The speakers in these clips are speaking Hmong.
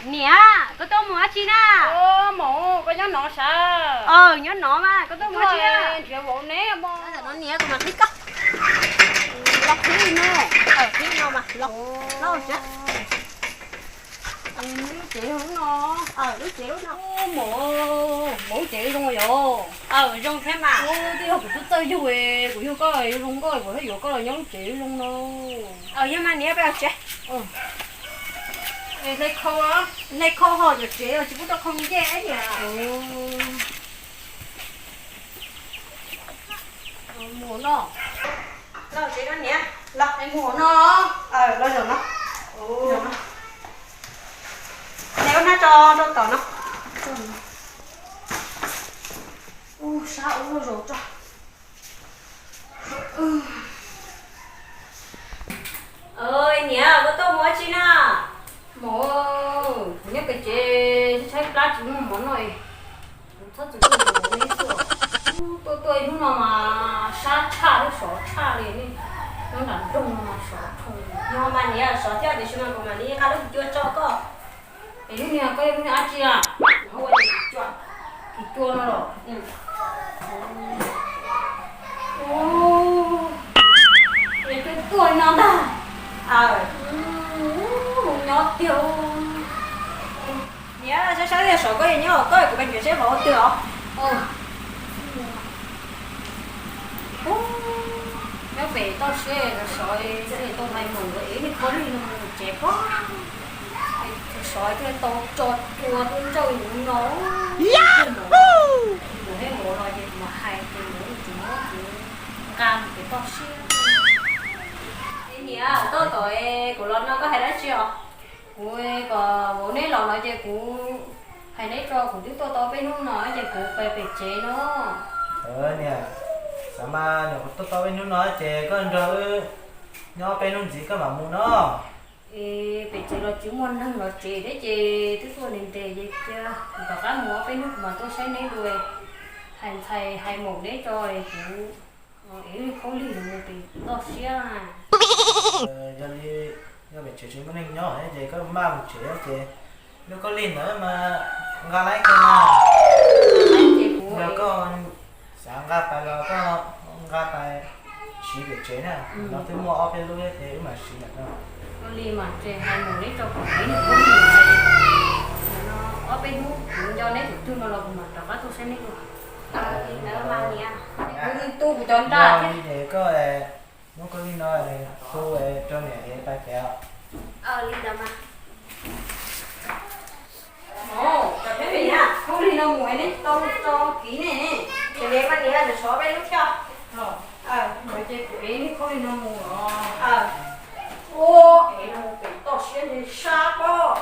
Niam, koj tuaj mus dab tsi na? Maum, koj nyob no sav? Nyob no mas koj tuaj mus dab tsi? Nrhiav vauv neb mas. Tam no niam, kuv mam qhib koj. Los qhib no. Qhib no mas los. Los sav. Lub tsev lub no. Lub tsev lub no. Maum, lub tsev zoo yom? Zoo thiab mas. Twb yog kuv twb txawj yug, kuv yug koj zoo nkauj, kuv thiaj yuav koj los nyob lub tsev zoo no. Yog mas niam, peb los tsev. Hle khau, hle khau ho cov tsev tsis pub rau khau ncej niam. Mus no. Los tsev no niam, los mus no. Los zaum no. Zaum no. Hle ua hnab tso rau tom no. Ua sab ua zaum tso. Niam, koj tuaj mus dab tsi na? Maum, kuv nyob pem tsev tshaib plab tsis muaj mov noj, kuv txhob txwm tuaj mus neb xwb. Tuaj tuaj ib hnub no mas sab tshaj thiab sov tshaj li ne. Nyob nram nroog no mas sov dhau. Yog mas niam, sov thiab tiam sis mas kuv mam li nqa lub kis cua tso koj. Es lub niag koj yog lub niag dab tsi a? Ua kis cua, kis cua no los? Es tuaj tuaj no ntag. Nyob tiag. Niam, saib saib sov koj nyob, koj kuv pais nrhiav seb vauv twg os. Nyob pem toj siab sov, tau hais mus ev niag khaub lig no mus tsev pob. Sov thiaj tau tso cua tuaj ntsauj yus no. Mus thiab mus no ces kuv mam hais ces kuv tsis muab kuv nqa mus pem toj siab. Niam, koj kom kuv los no koj hais dab tsi os? Kuv kom vauv neb los no ces kuv hais neb tso, kuv twb tuaj tau peb hnub no ces kuv pais pem tsev no. Niam, xav mas nyuam qhuav tuaj tau peb hnub no ces koj nrog wb nyob ob peb hnub ntxiv koj mam mus no. Es pem tsev los tsis muaj neeg los tsev thiab ces twb tuaj ntev ntev ces cia kuv rov qab mus ob peb hnub kuv mam tuaj saib neb dua. Hais ntxhais hais maum neb tso es kuv ev lub khaub lig no mus pem toj siab. Yog li, yog pem tsev tsis muaj neeg nyob ces koj maj mus tsev ces lub khaub lig ntawd mas nqa laib kawg mas. Yog koj xav nqa pais los koj nqa pais siv pem tsev na, no twb muaj ob peb lub thiab ces wb mam siv ntawm no. Ua li mas ces hais mus neb tso kuv ev lub khaub lig no, ob peb hnub kuv nco neb tus twg no los kuv mam rov qab tuaj saib neb dua. Li ntawd mas niam, kuv tu kuv cov nra thiab. Yog li ces koj muab khaub lig no tu rau niam es pais pem os. Li ntawd mas. Cov peb niam, khaub lig no mus neb tau tso kiv ne. Ces li mas niam, sov peb lub thiab. Ces kuv ev khaub lig no mus os. Ua, ev no mus pem toj siab ntshe sab pob.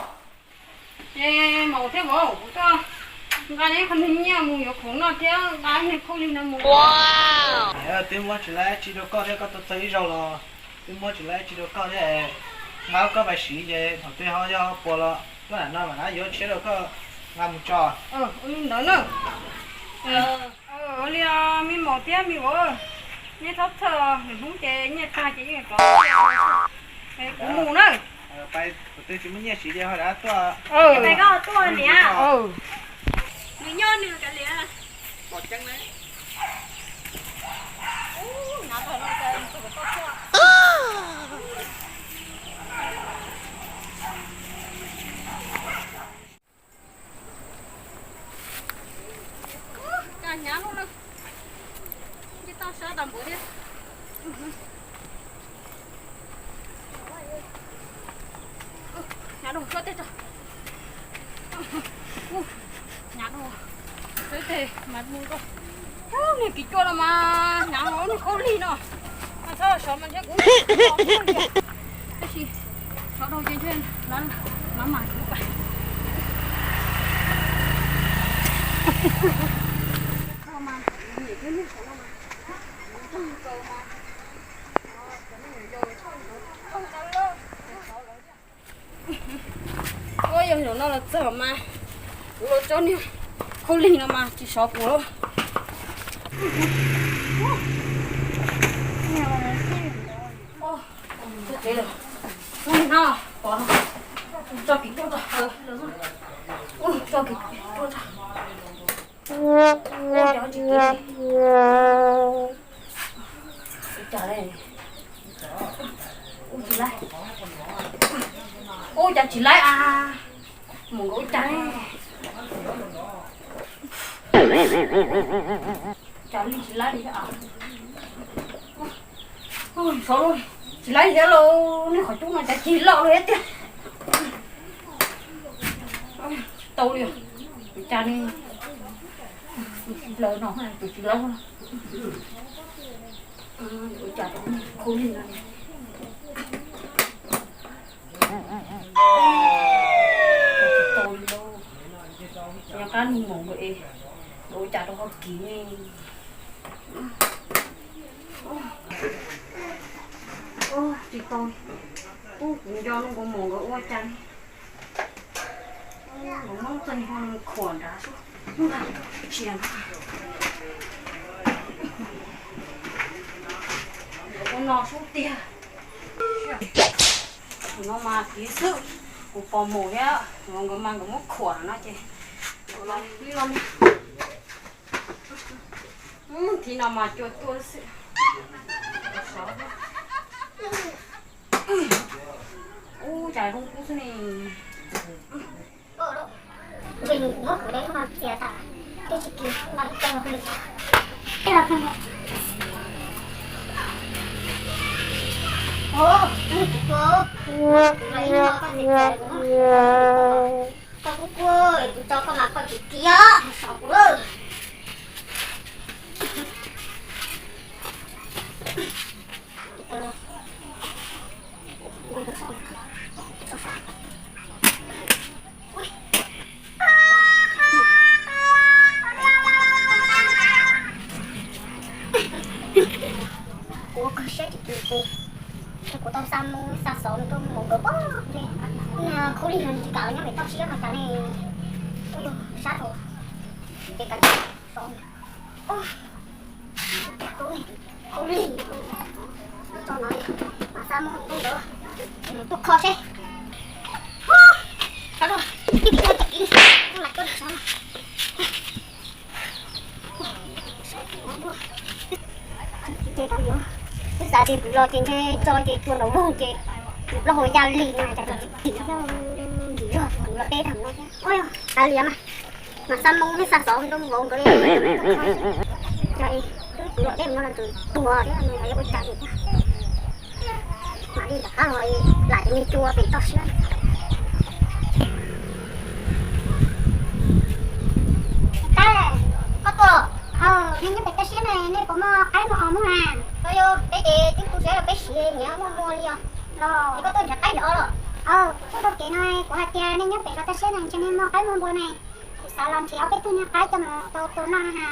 Ces maum thiab vauv, kuv tuaj nqa neb qhov niag nyiaj mus yuav khoom noj thiab nqa niag khaub lig no mus. Niam, twb muab tsis laib tsi rau koj thiab, koj tuaj txog ib zaug los twb muab tsis laib tsi rau koj thiab. Nqa koj pais siv ces thaum twg ho yog puas los koj lam no mam rov yuav tshiab rau koj nqa mus tso. Ua li ntawd na. Ua li me maum thiab me vauv, neb txhob txhawj, lwm hnub ces nyiaj tag ces yeej rov, kuv mus na. Pais thaum twg tsis muaj nyiaj siv ces ho rov tuaj. Pais koj tuaj niam. Nws nyob nws kav liam. Hnyav no, tsis tau sab tas npaum thiab. Hnyav no, hnyav no, sab tes mas mus rau niag kis cua no mas hnyav no, niag khaub lig no. Mas txhob sov mas ntshe kuv, tab sis sov dhau ces ntshe lawv mam mas kuv pais. Ua yog zaum no los txog mas kuv los tso niag khaub lig no mas tsis sov kuv lawm. Tso kiv tuaj, tso kiv tuaj. Ua cas tsis laib? Ua cas tsis laib a? Mus nkawd ua cas ne? Cas li tsis laib li a? Tsis laib thiab lauj, nej qhov cub no cas cig loj li thiab tiag. Tsis tau li, ua cas ne? Lawv no tus tsis laib, ua cas khaub lig no. Tsis tau li lauj, nyob qab nug mus nkawd es nkawd ua cas rau hauv kiv ne. Tsis tau, kuv nco nug nkawd mus nkawd ua cas ne. Nkawd muab txog nws khuam nrad xwb, ntsia na. Ua no xwb tiag. Tus no mas kiv xwb, kuv pom mus thiab, nkawd mas nkawd muab khuam no ces li no. Thib no mas cua tuaj xwb. Ub, cas zoo kub xwb ne. Ntshe nws muab kuv de lub no txias tas, twb tsis kis mas tau li. Ub, kuv los ib no koj txias txias kuv, koj kub kub kuv tso koj mas koj tsis kis os, saum kuv lawm. Kuv kho siab tsis kis ces kuv tau xa mus xa xov rau mus nkawd pog li. Khaub lig no tsis kam nyob pem toj siab no cas ne. Ub, sab dhau. Ces kav tsij xov. Khaub lig, tso no mam xa mus rau nkawd, tuaj kho seb. Sawv daws, ib pliag tag kis mam tuaj sawv no. Twb xav tias kuv los ces ntshe tso ces tua nraum zoog ces kuv plaub hau ya li no cas tsis tim, ntsim zog kuv los deb tag no thiab. Ua li mas, mas xa moo thiab xa xov rau vauv nkawd li. Twb kuv los deb no los tseem tuag thiab no yog ua cas li thiab. Mam li rov qab los lam tus me cua pem toj siab. Tab, koj tuaj, nej nyob pem toj siab na, nej puas muaj qaib muaj os muag na? Yog peb ces twb tu siab rau peb siv, nyiam muaj muag li os. Ces koj tuaj nrhiav qaib nrhiav os los? Tuaj tau kev no kuv hais tias nej nyob pem toj siab na, ntshe nej muaj qaib muaj npua ne. Kuv xav los nrhiav ob peb tug niag qaib coj mus tau tua noj na.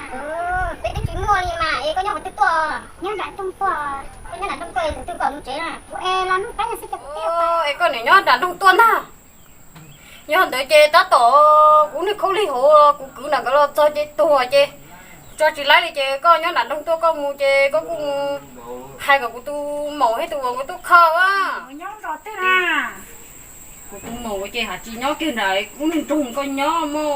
Peb twb tsis muaj li mas, es koj nyob qhov twg tuaj? Nyob nram nroog tuaj. Koj nyob nram nroog tuaj, tus twg kom mus tsev na? Kuv es los noj qaib no xwb ces kuv twb. Es koj niam nyob nram nroog tuaj ntag. Yog ntawd ces tab tom kuv niag khaub lig hauv kuv kwv nram nkawd los txog ces tuag ces tso tsis laib li ces koj nyob nram nroog tuaj koj mus ces koj kuj mus hais kom kuv tus maum thiab tus vauv nkawd tuaj kho a. Kuv tus maum ces hais tsis nyob kiag nram lub niag nroog koj nyob mog.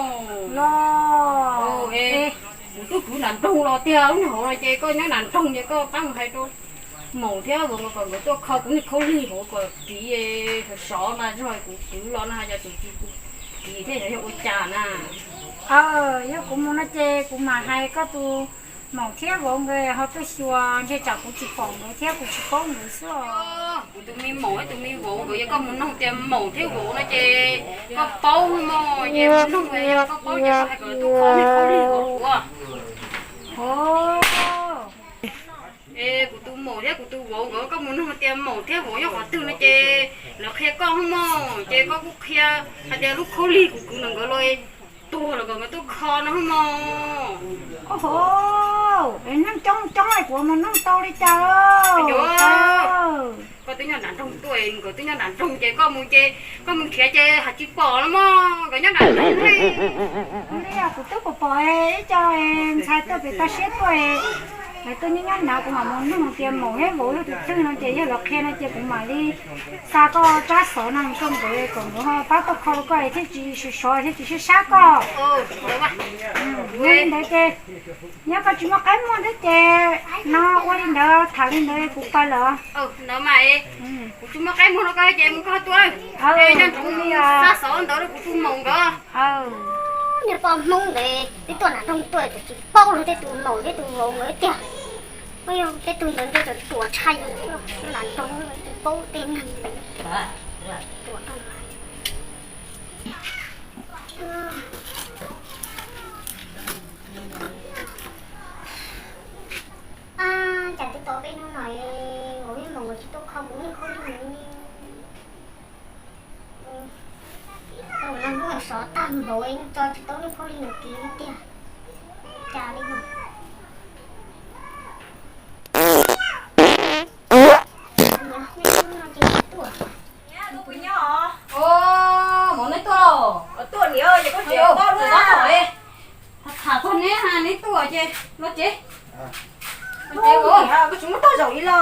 Kuv twb kwv nram nroog los tiag lub niag hauv no ces koj nyob nram nroog ces koj pab mus hais rau maum thiab vauv kom nkawd tuaj kho kuv niag khaub lig hauv kom kiv sov sov mas zog kuv kwv los no hais tias tus tsis kiv thiab yog ua cas na. Aw, yog kuv mus no ces kuv mam hais koj tus maum thiab vauv nkawd ho tuaj xyuas, ntshe tsam kuv tsis pom nkawd thiab kuv tsis paub nkawd xwb os. Kuv tus me maum thiab tus me vauv nkawd, yog koj mus noog tias maum thiab vauv no ces koj paub mog, ces mus noog, yog koj paub ces koj hais kom lawv tuaj kho niag khaub lig vauv kuv. Es kuv tus maum thiab kuv tus vauv nkawd, koj mus noog tias maum thiab vauv nyob qhov twg no ces lawv qhia koj mog, ces koj kuj qhia hais tias lub khaub lig kuv kwv ntawm nkawd los tuag los kom nkawd tuaj kho no mog. Neeg coob coob es kuv mus noog tau li cas? Koj twb nyob nram nroog tuaj, nkawd twb nyob nram nroog ces koj mus ces koj mus nrhiav ces hais tsis pom los mog, nkawd nyob nram nroog. Kuv twb pom pom ib co ntxhais tuaj pem toj siab tuaj, lawv tuaj nyob nyob nrad, kuv mam mus noog tias maum thiab vauv yog tus twg no ces yog lawv qhia no ces kuv mam li xa koj tsab xov no rau nkawd kom nkawd ho pab tuaj kho rau koj thiaj tsis sov sov thiab tsis sab sab koj. Ua li ntawd ces nyob koj tsis muaj qaib muag thiab ces no ua li ntawd tham li ntawd kuv pais lawm. Kuv tsis muaj qaib muag rau koj ces mus koj tuaj. Nyob ntsoov xa xov ntawd rau kuv tus maum nkawd. Niag poj Hmoob ntawd twb tuaj nram nroog tuaj tsis paub luag tej tus maum thiab tus vauv nkawd tiag. Ua yog tej tug ntawd ntshe tseem ruam tshaj yus nram nroog tsis paub tej neeg. Ab, cas twb tau peb hnub no vauv thiab maum nkawd tsis tuaj kho kuv niag khaub lig. Tau nag ntuj sov tag npaum tso tsis tau niag khaub lig no kiv li tiag. Cas li no. Maum neb tuaj los? Tuaj niam, ces koj tseem pob lub txog thaum tham txog neb, neb tuaj ces los tsev. Koj tsis muab toj zaum ib los?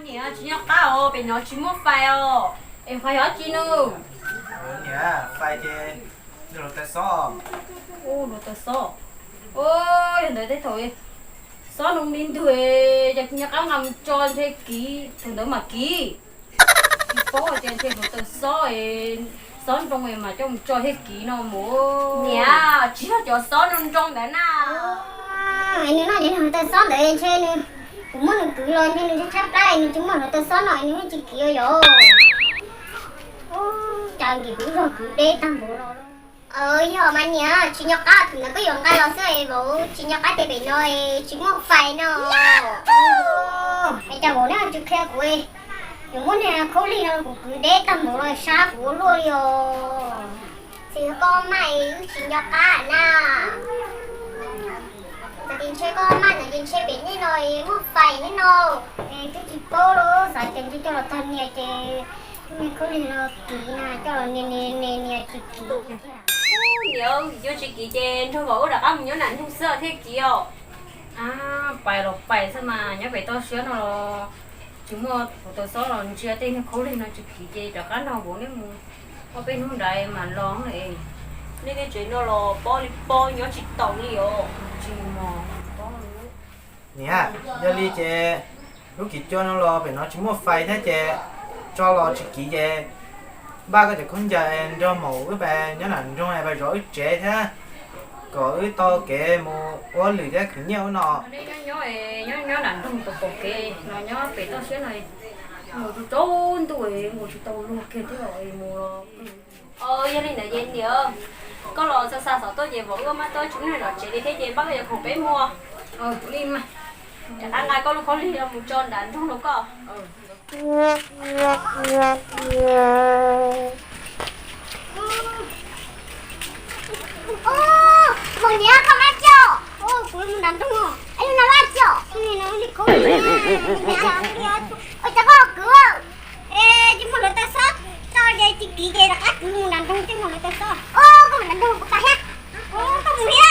Niam, tsis nyob qab os, pem no tsis muaj fais os. Es fais yog dab tsi no? Niam, fais ces nrog luag taws xob. Ua luag taws xob. Yog ntawd tej thaum xob nroo li ntug, ces nyob qab nqa mus tso ntshe kiv, thaum ntawd mam kiv. Tsis paub tias ntshe luag taws xob, xob nroo mas coj mus tso thiaj kiv no mus. Niam, tsis yog cov xob nroo nroo ntawd na. Nws noj ces nws taws xob ntawd ntshe nws, kuv muab nws kwv los ntshe nws tshaib tshaib plab nws tsis muaj luag taws xob no nws yeej tsis kiv yom. Cas nkim kuv zog kwv deb tag npaum los. Yog mas niam, tsis nco qab, thaum ntawd koj yuav nqa los xwb es vauv tsis nco qab tias pem no tsis muaj fais no. Es cas vauv neb tsis qhia kuv, yuav muab niag khaub lig no kuv kwv deb tag npaum los sab kuv ua luaj li os. Txiv, koj maj es wb tsis nco qab na. Txawm tias ntshe koj maj ntawd ces ntshe pem nej no muaj fais nej no, es twb tsis paub los xav tias ntshe coj los tag nias ces niag khaub lig no kiv na, coj los nias nias nias nias tsis kiv. Niam, yuav tsis kiv ces nrog vauv wb rov qab mus nyob nram nroog xwb thiaj kiv os. Pais los pais xwb mas nyob pem toj siab no los tsis muaj kuv tau xob los ntsia tej niag khaub lig no tsis kiv ces rov qab nrog vauv neb mus ua peb hnub nrad mam los. Nej tej tsev no los pob li pob nyob tsis taus li os. Tsis mus mos pob. Niam, yog li ces lub kiv cua no los pem no tsis muaj fais thiab ces tso los tsis kiv ces npaj koj cov khaub ncaws nrog maum wb pais nyob nram nroog pais zov wb tsev thiab kom wb tau kev mus ua lwm thiab khwv nyiaj ub no. Nyob nyob nram nroog pom pom kev no nyob pem toj siab no mus tsaus ntuj mus tsis tau luag kiag thiab mus los. Yog li ntawd ces niam, koj los xa xa xov tuaj ces vauv wb maj tuaj tsis muaj neeg zov tsev li thiab ces npaj koj cov khoom peb mus. Rov qab nqa koj lub khaub lig los mus tso nram nroog rau koj. Maum niam, koj maj coj kuv mus nram nroog, es yog no laj coj li khaub lig, ua cas koj kwv, es tsis muaj hluav taws xob, tso ces tsis kiv ces rov qab kwv mus nram nroog tsis muaj hluav taws xob. Koj mus nram nroog kuv pais thiab. Koj mus thiab.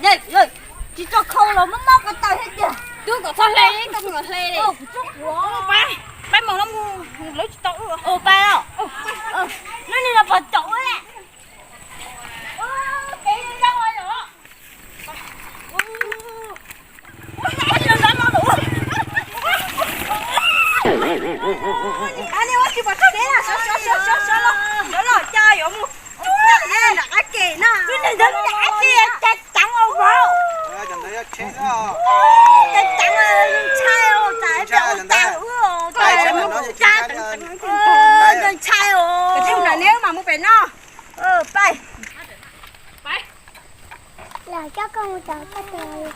tsis tso khau los mob mob ko taw thiab tiag. Twb kom txhob hle, koj hle li. Pab, pab mus no mus, lawv tsis tau. Pab, lub niag no puas caum ua le. Ntshai os. Neb mas mus pem no. Pais. Los coj koj mus, coj koj tus.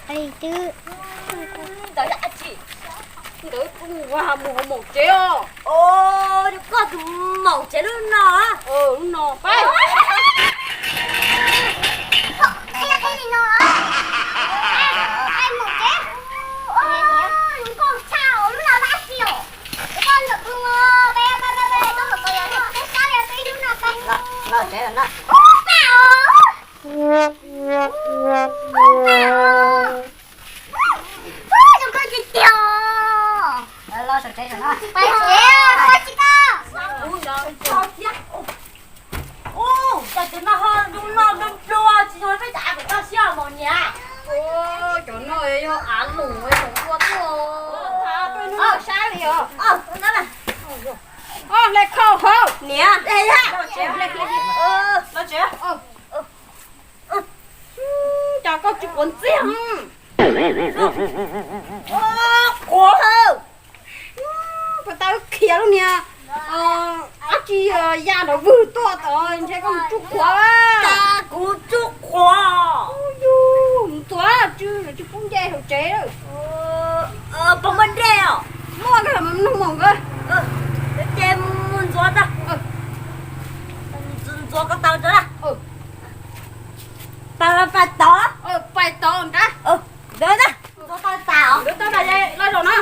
Li twb. Ntawd yog dab tsi? Ntawd mus hauv maum tsev os. Koj tus maum tsev lub no. Lub no pab. Ua cas cov no ho zoo no zoo nplua tsis yog peb cov av kom toj siab mos niam? Cov no yog av lus, lus nplua tuaj. Saib li os. Hle khau hauv niam. Los tsev. Cas koj tsis quav ntxiag? Quav. Puas tau khiav lub niag dab tsi ya nrov vwg tuaj tod ntshe koj mus tsuj qhuav. Kuv tsuj qhuav. Yus mus ntxuav tsw, tsw pub nce hauv tsev. Puas muaj dej os? Muaj, koj mus nug maum nkawd. Ces mus ntxuav tso. Ntxuav ko taw tso na. Pais tod. Pais tod nrad. Ntxuav tau tas os. Ntxuav tau tas, los zaum no.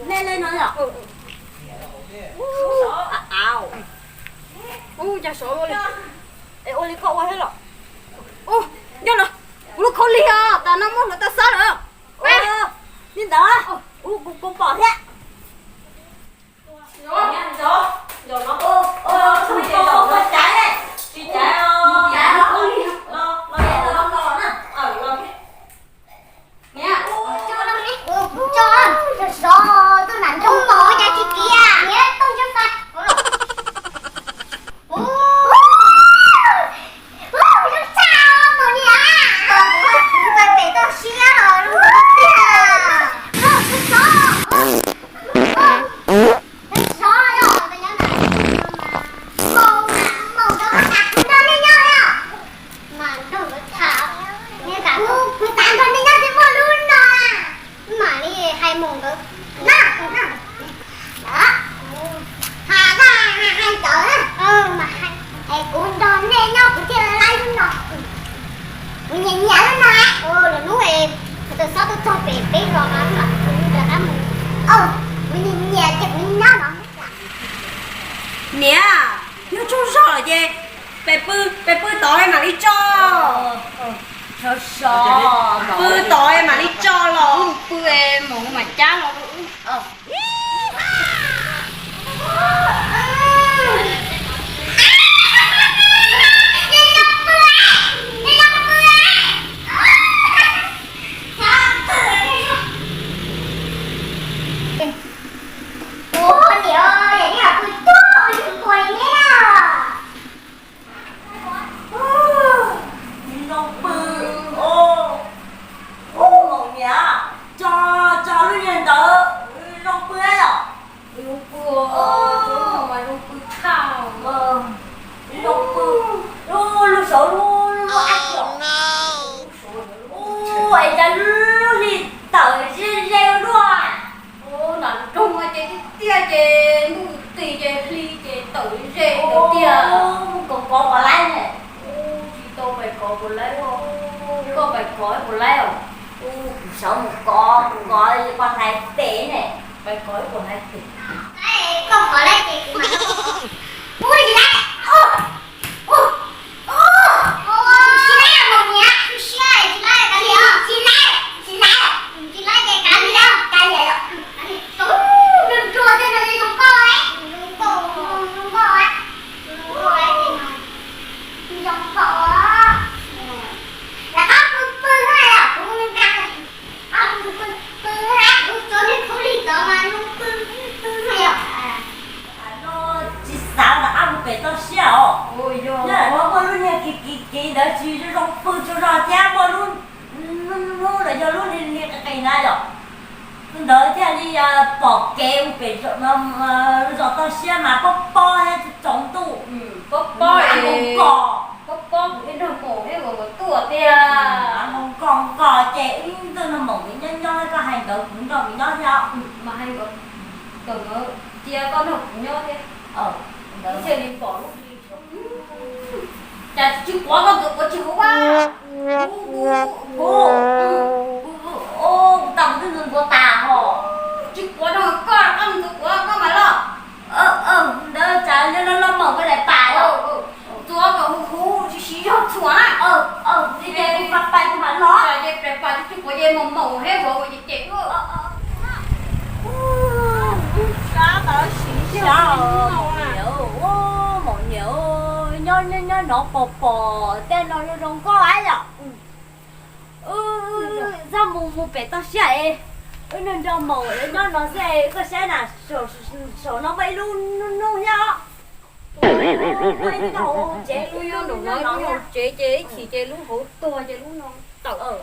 Nej le no yom. Ua cas sov ua li, ua li koj ua thiab los? Nco los, kuv lub khaub lig os, tas no muab hluav taws xab lawm. Li ntawd, kuv pom thiab. Mas nrog nkawd tham, kuv xav nrog nej nyob twb muaj lub no, mam li hais mus nkawd na. Hais ntawd, mas hais, es kuv nrog nej nyob kuv thiaj laib lub no. Kuv nyiam nyiam lub no, lwm hnub es kuv tus xob tuaj txog pem peb los no, kuv rov qab mus. Kuv nyiam nyiam ces kuv nyob no. Niam, nyob tsaug zog lawm ces peb pw, peb pw tod mam li tso. Pw tod mam li tso los. Pw mus mam cab los. Zoo pw, ub, ub, maum niam, tso, tso lub niag ntawd, zoo pw os. Zoo pw, zoo pw tshaj. Zoo pw, lub, lub saud lub, lub, lub ab tsi. Ub, es cas lub hli tawm ze ze ua luaj. Ub, nram nroog mas ces tiaj tiaj ces ntuj tis ces hli ces tawm ze ze ntawd tiag. Kov kov puas laib ne? Ub, tsis tau pais kov puas laib os. Koj pais kov puas laib os? Ub, kuv sawv mus kov, kuv kov poj hlais pem ne. Pais kov ib puas hlais pem. Koj kov laib ces kuv mam. Ub, tsis laib. Tsis xav rov qab mus pem toj siab os. Nyob ntawm no muaj lub niag kev kev kev ntawd tsis zoo pw tsaug zog thiab, muaj lub, lub, lub los yog lub li li qis qis na yom. Tus ntawd thiaj li pom kev mus pem zos toj siab mas pob pob thiab tsaus ntuj. Pob pob, pob pob kuv thiaj nrog maum thiab kuv tuaj tiag. Nqos nqos ces wb nrog maum nyob nyob, koj hais ntawd kuv nrog kuv nyob thiab. Mas hais ntawd cia koj nrog kuv nyob thiab. Ntawd thiaj li pom lub hli. Cas tsis quav koj tus quav tsis huv a? Huv, huv, huv. Ub, tau twb ntuav tas hos. Tsis quav rau koj, koj tus quav koj mas los. Ntawd tsam li no los maum koj daim pam los. Txuav kom huv huv tsis siv zog txhuam na. Ces kuv pais pais kuv mam los. Ces pais pais tsis quav ces maum maum thiab quav ces cem. Sab tas siv sab os maum niam, maum niam, nyob nyob nov pom pom tej no zoo zoo nkauj ab yom. Wb txhob mus mus pem toj siab es wb nrog nrog maum nyob no xwb, koj saib na, saum no muaj ib lub nub thiab os. Tsev lub nyob nraum no, lub hauv tsev ces ib chim ces lub hauv tuag ces lub no tawm.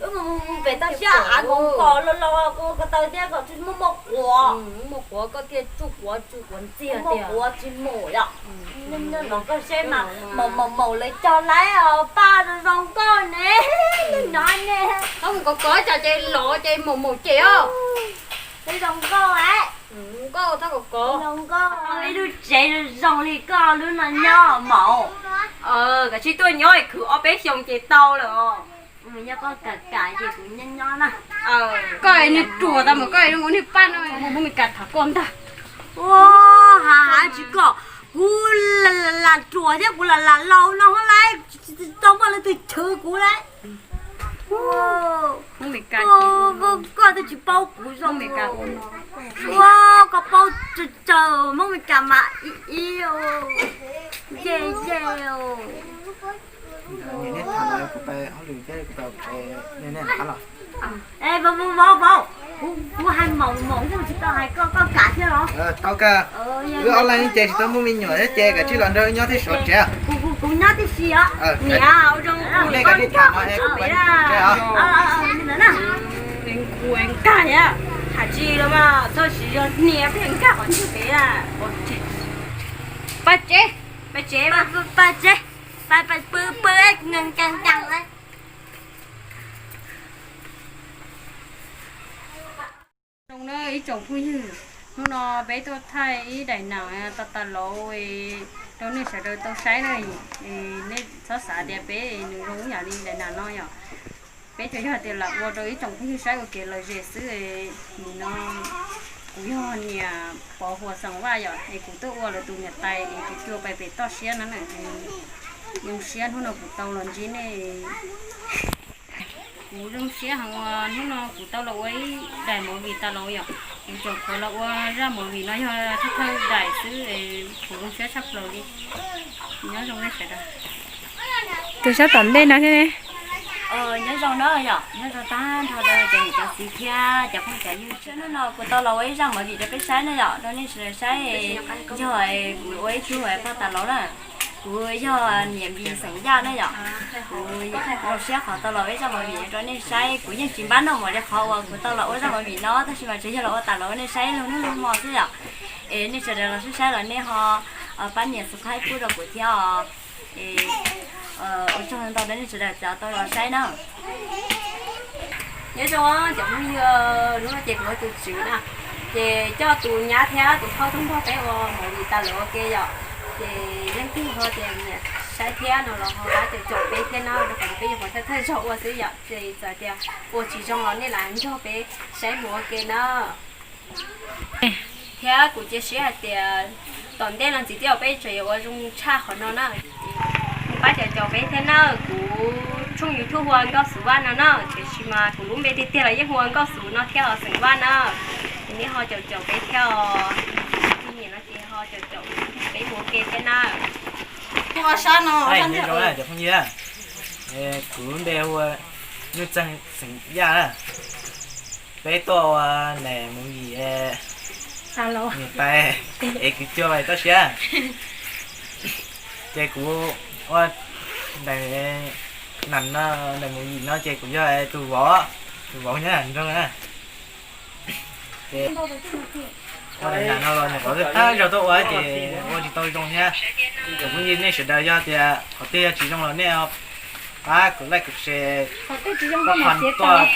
Wb mus mus pem toj siab av nkaus kom los los ko taw thiab kom tsis muaj muaj quav. Muaj quav koj thiaj tsuj quav tsuj quav ntxiag, muaj quav tsis mus yom. Nyob no koj saib mas maum maum maum lawv cog laib os, paj zoo zoo nkauj ne. No ne. Txhob mus kov kov tsam ces lov ces maum maum cem os. Zoo nkauj a. Nkauj txhob kov kov. Zoo nkauj, ib lub tsev zoo zoo li koj lub no nyob maum. Kav tsij tuaj nyob khwv ob peb xyoo ces tau lawm os. Nyob koj kam kam ces kuv nyob nyob na. Koj nws ruam tas mas koj zoo nkaus niag paj no mus Hmoob Mes Kas tham koj ntag. Ua, ha ha tsis kom kuv lam ruam thiab kuv lam lam laus no lawm, tsis tau muaj leej twg chwv kuv lawm. Koj twb tsis paub kuv zoo. Ua, koj paub tsawg tsawg, Hmoob Mes Kas mas ib ib, nce nce. Vauv, vauv, vauv, kuv hais maum maum xwb tsis tau hais koj, koj kam thiab los? Tau kawg. Wb ob leeg ces tsis tau muaj me nyuam thiab ces kav tsij los nrog wb nyob tib suav tsev. Kuv nyob tib si os. Niam, nej kav tsij tham no es kuv pais tsev os. Nkag thiab, hais tsis los mas txhob siv zog hnia peb nkag qhov ntxwg pem. Pab tsev, pab tsev, pab tsev, pab pw pw nkees nkees. Zoo na ib tsoom phooj ywg, hnub no peb tuaj thaij ib daim nam tas tas laus rau nej sawv daws tau saib na. Nej txhob xav tias peb nws zoo ib yam li daim nam no yom. Peb tsuas yog tias lam ua rau ib tsoom phooj ywg saib ua kev lom zem xwb. Nim no Kuv yog niam pog Huas Xeem Vaj yom, es kuv tuaj ua lawv tus niam tais es kuv cua pais pem toj siab no na. Zoo siab hnub no kuv tau los ntsib nej. Kuv zoo siab heev uas hnub no kuv tau los ua ib daim movie tas los yom. Kuv tseem qhuav los ua zaj movie no yog thawj thawj daim xwb, kuv zoo siab tshaj plaws li. Nyob zoo nej sawv daws. Tus sab tom ntej no thiab ne. Nyob zoo na yom, nyob zoo tag nrho rau cov niam cov txiv thiab cov phooj cov ywg. Hnub no kuv tau los ua ib zaj movie rau peb saib na yom, rau nej sawv daws saib. Yog kuv ua ib tug pog tas laus na. Kuv yog niam Npis xeem Yaj na yom. Kuv zoo siab qhov tau los ua ib zaj movie rau nej saib. Kuv yeej tsis npab noj mov li qhov uas kuv tau los ua zaj movie no, tab sis mas tsuas yog los ua tas los ua nej saib lub hnub lub hmo xwb yom. Es nej sawv daws los saib saib los nej ho pab nias subscribe pub rau kuv thiab os. Ua tsaug ntau rau nej sawv daws tau los saib na. Nyob zoo cov phooj ywg, hnub no ces kuv ua tus tswv na, ces coj tus nyab thiab tus phauj tuaj nrog peb ua movie tas los ua ke yom. Ces leej twg ho tias nyiam saib thiab no los ho pab caum caum peb thiab na, rau qhov peb nyuam qhuav thawj thawj zaug ua xwb yom, ces txawm tias ua tsis zoo los nej lam nrog peb saib mus ua ke na. Thiab kuv cia siab hais tias tom ntej no ntxiv twb yog peb tseem yuav ua zoo tshaj qhov no na. Pab caum caum peb thiab na, kuv tshooj YouTube hu ua Nkauj Xus Vaj no na, tiam sis mas kuv lub npe tiag tiag los yeej hu ua Nkauj Xus no thiab os, Xeem Vaj na. Ces nej ho caum caum peb thiab os, nyiam no ces ho caum caum peb mus ua ke thiab na. Cov phooj ywg, kuv lub npe hu ua Nuj Txeeg Xeem Yaj na. Peb tuaj ua daim movie niam tais es kuv cua pais toj siab. Ces kuv ua daim nam no, daim movie no ces kuv yog tus vauv, tus vauv nyob nram nroog na. Ces ua daim nam no los nyuam qhuav tag zog tuaj ua ces ua tsis tau zoo thiab. Cov phooj ywg nej sawv daws yog tias qhov twg yog tsis zoo los nej pab kuv like kuv share, pab qhov tuaj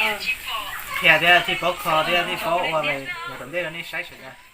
qhia thiab thiaj paub kho thiab thiaj paub ua los tom ntej rau nej saib sawv daws.